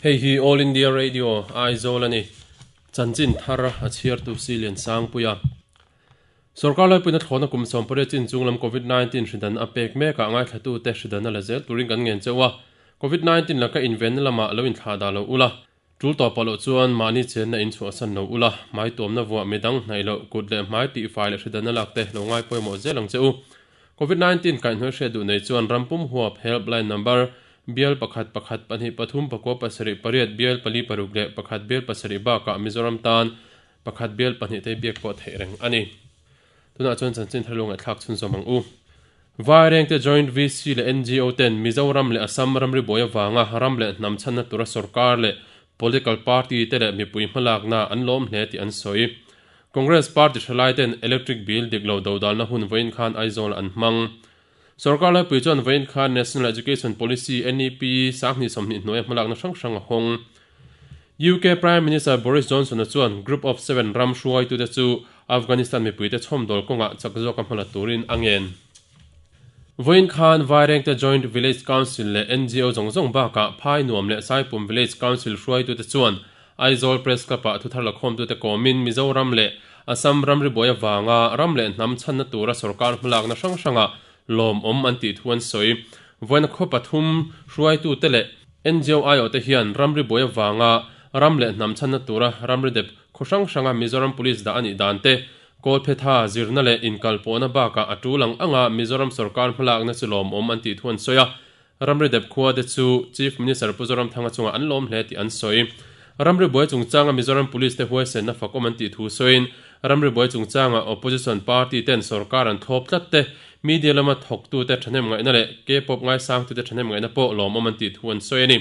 Hei hi All India Radio, Aizawl a ni. Chanchin thar a chhiartu Silian Sangpuia. Sorkar laipuina thlawhna kum 18 chin chunglam Covid 19 hridan a pek mekah ngaithlatute hridan a la zel turin kan ngen cheuh a. Covid 19 laka invenna lamah lo inthlah dah lo ula. Tul tawh pawh loh chuan mahni chenna in chhuahsan lo ula, hmai tuamna vuah midang hnaih loh, kut leh hmai tihfai leh hridanna lak te lo ngai pawimawh zel ang che u. Covid 19 kaihhnawih hriat duh nei chuan rampum huap helpline number bial pakhat pakhat pahnih pathum pakua pasarih pariat bial pali paruk leh pakhat bial pasarih bakah Mizoram tan pakhat bial pahnih te biak pawh theih reng a ni. Tunah chuan chanchin thar lo ngaihthlak chhunzawm ang u. Vairengte Joint VC leh ngo ten Mizoram leh Assam ramri buai avanga ram leh hnam chhanna tura sorkar leh political party te leh mipui hmalakna an lawm hle tih an sawi. Congress party thalai ten electric bill dik lo dodalna hun vawiin khan Aizawl an hmang. Sorkar laipui chuan vawiin khan National Education Policy, NEP, 2020 hnuaia hmalakna hrang hrang a hawng. UK Prime Minister Boris Johnson-a chuan Group of Seven ram hruaitute chu Afghanistan mipuite chhawmdawl kawngah chak zawka hmala turin a ngen. Vawiin khan Vairengte Joint Village Council leh ngo zawng zawng bakah Phai Nuam leh Saipum Village Council hruaitute chuan Aizawl Press Club-ah thuthar lakhawmtute kawmin Mizoram leh Assam ramri buai avanga ram leh hnam chhanna tura sorkar hmalakna hrang hrangah lawmawm an tih thu an sawi. Vawiin khaw pathum hruaitute leh ngo aiawhte hian ramri buai avanga ram leh hnam chhanna tura ramri dep khaw hrang hranga Mizoram Police dah a nih dan te, Kawlphetha zirna leh inkalpawhna bakah a tul ang anga Mizoram sorkar hmalakna chu lawmawm an tih thu an sawi a. Ramri dep khua te chu Chief Minister Pu Zoramthanga chungah an lawm hle tih an sawi. Ramri buai chungchanga Mizoram Police te huaisenna fakawm an tih thu sawiin ramri buai chungchanga Opposition party ten sorkar an thlawp tlat te, media lama thawktute thahnem ngaihna leh K-pop ngaisangtute thahnem ngaihna pawh lawmawm an tih thu an sawi a ni.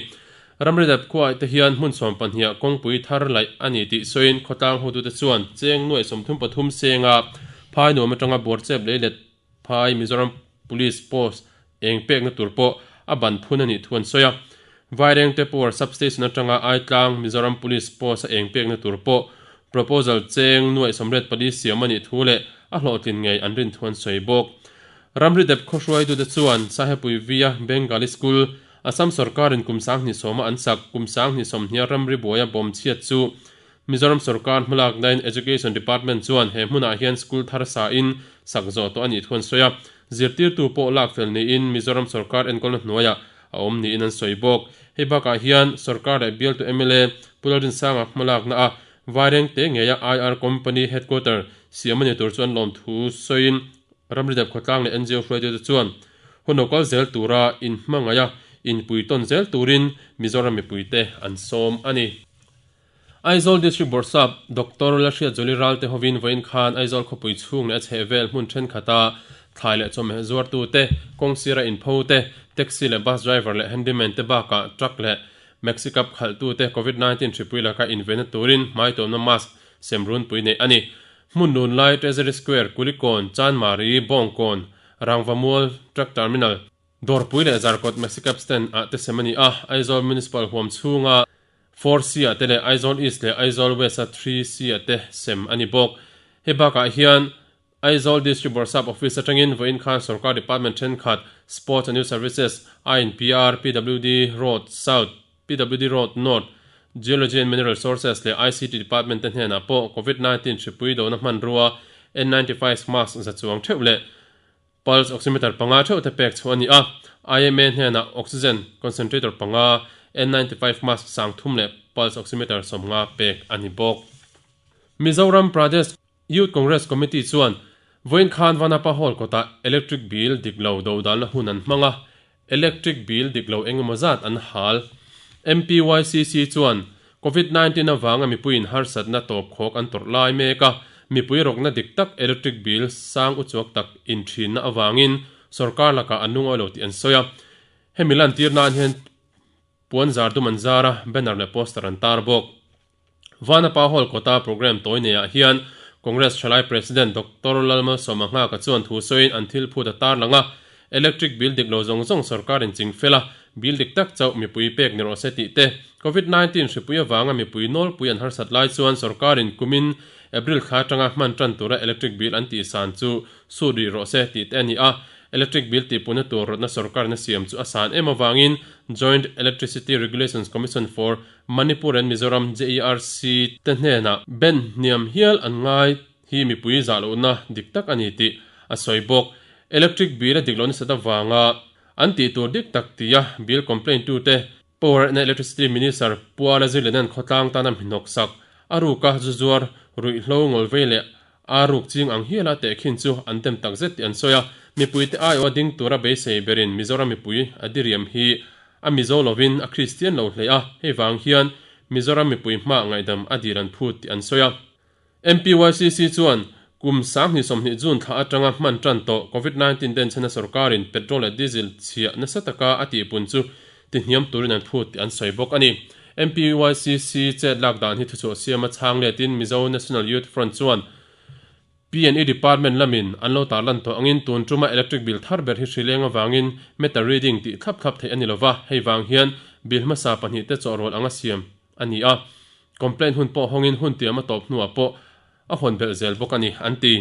Ramri dep khuaah te hian hmun sawm pahniha kawngpui thar laih a ni tih sawiin khawtlang hotute chuan cheng nuaih 33 senga phai nuam atanga buarchep lei let Phai Mizoram Police Post eng pekna tur pawh a ban phun a nih thu an sawi a. Vairengte Power Substation atanga Aitlang Mizoram Police Post a eng pekna tur pawh proposal cheng nuaih 84 siam a nih thu leh a hlawhtlin ngei an rin thu an sawi bawk. Ramri dep khawhruaitute chuan Sahepui Via Bengali School, Assam sorkarin kum 2010 a an sak kum 2020 a ramri buaia bawm chhiat chu Mizoram sorkar hmalaknain Education Department chuan he hmunah hian school thar sa in sak zawh tawh a nih thu an sawi a, zirtirtu pawh lak fel niin Mizoram sorkar enkawlna hnuaiah a awm niin an sawi bawk. Hei bakah hian sorkar leh bialtu mla Pu Lalrinsanga hmalakna a Vairengte ngeia IR Company Headquarter siam a ni tur chu an lawm thu sawiin Ramridep khawtlang leh ngo hruaitute chuan hun lo kal zel tura inhmangaih a inpuitawn zel turin Mizoram mipuite an sawm a ni. Aizawl District Bawrhsap Doctor Lalhriatzuali Ralte hovin vawiin khan Aizawl khawpui chhung leh a chhehvel hmun thenkhatah thlai leh chawhmeh zuartute, kawng sira inpho te, taxi leh bus driver leh handyman te bakah truck leh maxi cab khalhtute Covid 19 hripui laka invenna turin hmaituamna mask sem runpui neih a ni. Hmun lun lai Treasury Square, Kulikawn, Chanmari, Bawngkawn, Rangvamual Truck Terminal, Dawrpui leh Zarkawt Maxi Cab Stand ah te sem a ni a, Aizawl Municipal huam chhunga 4C ah te leh Aizawl East leh Aizawl West a 3C ah te sem a ni bawk. Hei bakah hian Aizawl District Bawrhsap Office atangin vawiin khan sorkar department thenkhat Sports and Youth Services, INPR, PWD Road South, PWD Road North, Geology and Mineral Sources leh ICT department te hnenah pawh Covid 19 hripui dona hmanrua N95 mask za chuang theuh leh Pulse oximeter panga theuh te pek chhuah a ni a, IMA hnenah oxygen concentrator panga, N95 mask sang thum leh pulse oximeter 50 pek a ni bawk. Mizoram Pradesh Youth Congress Committee chuan vawiin khan Vanapa Hall kawtah electric bill dik lo dodalna hun an hmang a, electric bill dik lo eng emaw zat an hal. MPYCC chuan Covid 19 avanga mipuiin harsatna tawpkhawk an tawrh lai mek a, mipui rawkna dik tak electric bill sang uchuak tak inthinna avangin sorkar lakah an lungawi lo tih an sawi a. Hemi lantir nan hian puan zar dum an zar a, banner leh poster an tar bawk. Vanapa Hall kawta programme tawi neiah hian Congress Thalai President Doctor Lalmalsawma Nghaka chuan thu sawiin an thil phut a tarlang a, electric bill dik lo zawng zawng sorkarin ching fel a, bill dik tak chauh mipui pek ni rawh se tih te, Covid 19 hripui avanga mipui nawlpui an harsat lai chuan sorkarin kumin April thla atanga hman tan tura electric bill an tihsan chu sut rih rawh se tih te a ni a. Electric bill tihpuhna tur rawtna sorkarna siam chu a san em avangin Joint Electricity Regulations Commission for Manipur and Mizoram, JERC, te hnenah ben hniam hial an ngai hi mipui zah lohna dik tak a ni tih a sawi bawk. Electric bill a dik loh nasat avanga an tih tur dik tak tia bill complaint tute Power and Electricity Minister Pu Ala Zirlenan khawtlang tana hmihnawk sak a ruka zu zuar ruihhlo ngawlvei leh a ruk ching ang hiala tehkhin chu an dem tak zet tih an sawi a. Mipuite aiawha ding tura beisei berin Mizoram mipui a diriam hi a Mizo lovin a Kristian lo hle a, hei vang hian Mizoram mipui hma ngaihdam a dil an phut tih an sawi a. MPYCC chuan kum 2020 June thla atanga hman tan tawh Covid 19 denchhena sorkarin petrol leh diesel chhiah nasa taka a tihpun chu tihniam turin an phut tih an sawi bawk a ni. MPYCC chet lak dan hi thuchhuah siama chhang letin Mizo National Youth Front chuan P&E Department lamin an lo tarlan tawh angin tun tuma electric bill thar ber hi hrileng avangin meter reading tih thlap thlap theih a ni lova, hei vang hian bill hmasa pahnihte chawhrawl anga siam a ni a. Complaint hun pawh hawngin hun tiam a tawp hnuah pawh a hawn belh zel bawk a ni, an ti.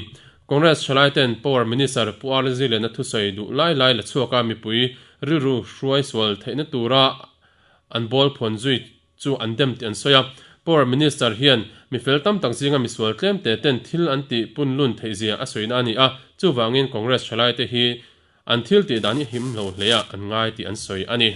Congress thalaiten Power Minister Pu RZ Liana thusawi duh lai lai la chhuak a mipui rilru hruai sual theihna tura an bawl phawn zui chu an dem tih an sawi a. Power Minister hian mi fel tam tak zinga misual tlem te ten thil an tih punlun theihzia a sawina a ni a, chuvangin Congress thalaite hi An thil tih dan hi him lo hle a an ngai tih an sawi a ni.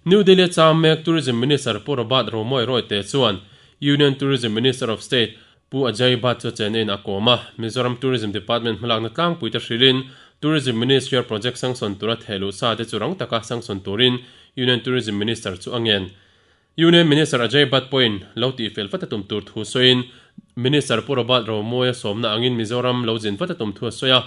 New Delhi cham mek Tourism Minister Pu Robert Romawia Royte chuan Union Tourism Minister of State Pu Ajay Bhatt chu Chennai-in a kawm a, Mizoram Tourism Department hmalakna tlangpuite hrilhin Tourism Ministry-a project sanction tura thehluh sa te chu rang taka sanction turin Union Tourism Minister chu a ngen. Union Minister Ajay Bhatt pawhin lo tihfel vat a tum tur thu sawiin, Minister Pu Robert Romawia sawmna angin Mizoram lo zin vat a tum thu a sawi a.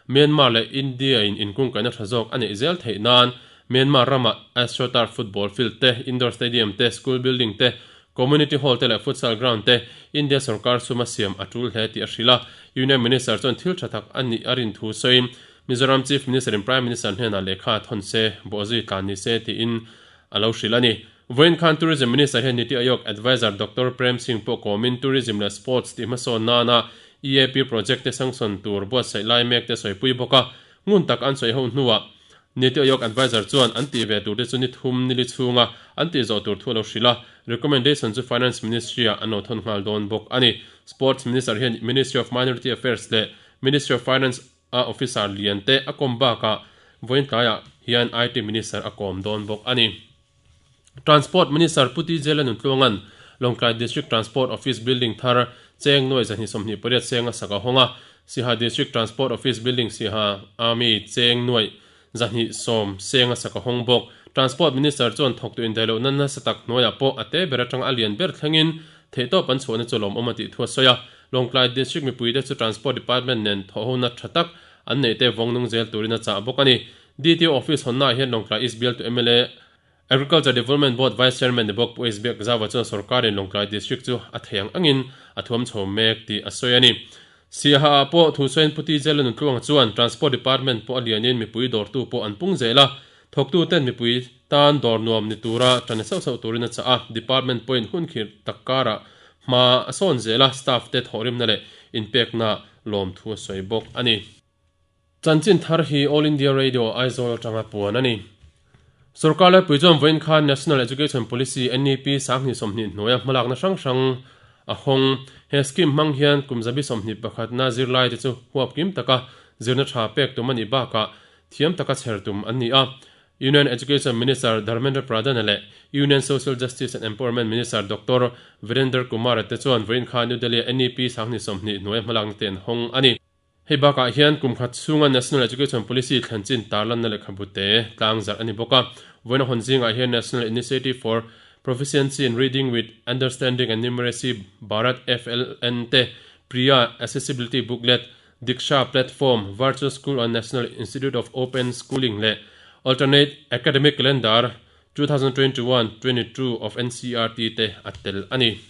Myanmar leh India-in inkungkaihna tha zawk a neih zel theih nan Myanmar ramah AstroTurf football field te, indoor stadium te, school building te, community hall te leh futsal ground te India sorkar suma siam a tul hle tih a hrilh a. Union Minister chuan thil tha tak a nih a rin thu sawiin, Mizoram Chief Minister-in Prime Minister hnenah lehkha a thawn se, bawhzui tlan ni se tiin a lo hrilh a ni. Vawiin khan Tourism Minister hian Niti Aayog Adviser Doctor Prem Singh pawh kawmin Tourism leh Sports tih hmasawn nana EAP project te sanction tur buatsaih lai mek te sawipui bawk a. Ngun tak an sawi ho hnuah Niti Aayog Adviser chuan an tih ve tur te chu ni thum nili chhunga an tih zawh tur thu a lo hrilh a, recommendation chu Finance Ministry-ah an lo thawn nghal dawn bawk a ni. Sports Minister hian Ministry of Minority Affairs leh Ministry of Finance a officer lian te a kawm bakah vawiin tlaiah hian IT Minister a kawm dawn bawk a ni. Transport Minister Pu TJ Lanuntluanga'n Lawngtlai District Transport Office Building thar cheng nuai 228 seng a sak a hawng a, Siha District Transport Office Building Siha Army cheng nuai 210 seng a sak a hawng bawk. Transport Minister chuan thawktu indaihlohna nasa tak hnuaiah pawh a te ber atanga a lian ber thlengin theihtawp an chhuahna chu lawmawm a tih thu a sawi a. Lawngtlai District mipuite chu Transport Department nen thawhhona tha tak an neihte vawng nung zel turin a chah bawk a ni. DTO Office hawnnaah hian Lawngtlai East bialtu mla, Agriculture Development Board Vice Chairman ni bawk Pu Hbek Zaua chuan sorkarin Lawngtlai District chu a thei ang angin a thuam chho mek tih a sawi a ni. Siaha ah pawh thusawiin Pu TJ Lanutluanga chuan Transport Department pawh a lianin mipui dawrtu pawh an pung zel a, thawktuten mipui tan dawr nuam ni tura ṭan sauh sauh turin a chah a, Department pawhin hun khirh tak karah hma a sawn zel a, staff te thawhrimna leh inpekna lawmthu a sawi bawk a ni. Chanchin thar hi All India Radio Aizawl atanga puan a ni. Sorkar laipui chuan vawiin khan National Education Policy, NEP, 2020 hnuaia hmalakna hrang hrang a hawng. He scheme hmang hian kum zabi sawmhnih pakhatna zirlaite chu huap kim taka zirna tha pek tum a nih bakah thiam taka chher tum an ni a. Union Education Minister Dharmendra Pradhan leh Union Social Justice and Empowerment Minister Doctor Virender Kumar te chuan vawiin khan New Delhi-a NEP 2020 hnuaia hmalakna te an hawng a ni. Hei bakah hian kum khat chhunga National Education Policy thlen chin tarlanna lehkhabu te tlang zarh a ni bawk a. Vawiin a hawn zingah hian National Initiative for Proficiency in Reading with Understanding and Numeracy Bharat FLN te, Priya Accessibility Booklet, Diksha Platform, Virtual School on National Institute of Open Schooling leh Alternate Academic Calendar 2021, 22 of NCERT te a tel a ni.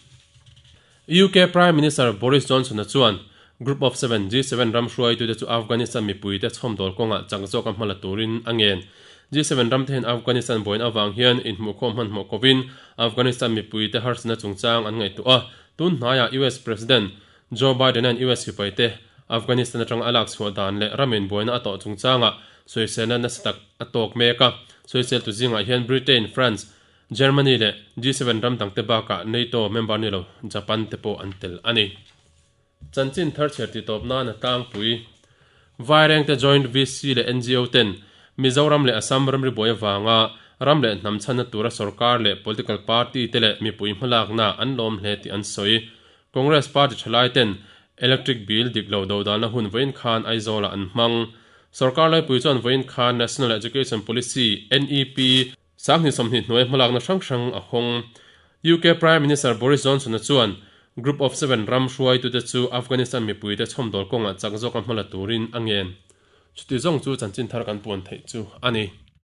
UK Prime Minister Boris Johnson-a chuan Group of Seven, G7, ram hruaitute chu Afghanistan mipuite chhawmdawl kawngah chak zawka hma la turin a ngen. G7 ramte hian Afghanistan buaina avang hian inhmuhkhawm hmanhmawh kovin Afghanistan mipuite harsatna chungchang an ngaihtuah a. Tun hnaiah US President Joe Biden-a'n US sipaite Afghanistan atanga a lak chhuah dan leh ramin buaina a tawh chungchangah sawiselna nasa tak a tawk mek a. Sawiseltu zingah hian Britain, France, Germany leh G7 ram dangte bakah NATO member ni lo Japan te pawh an tel a ni. Chanchin thar chhiar tih tawp nan a tlangpui. Vairengte Joint VC leh ngo ten Mizoram leh Assam ramri buai avanga ram leh hnam chhanna tura sorkar leh political party te leh mipui hmalakna an lawm hle tih an sawi. Congress party thalai ten electric bill dik lo dodalna hun vawiin khan Aizawlah an hmang. Sorkar laipui chuan vawiin khan National Education Policy, NEP, Sanghnih 20 hnuai hmalakna hrang hrang a hawng. UK Prime Minister Boris Johnson-a chuan Group of Seven ram hruaitute chu Afghanistan mipuite chhawmdawl kawngah chak zawka hmala turin a ngen. Chuti zawng chu chanchin thar kan puan theih chu a ni.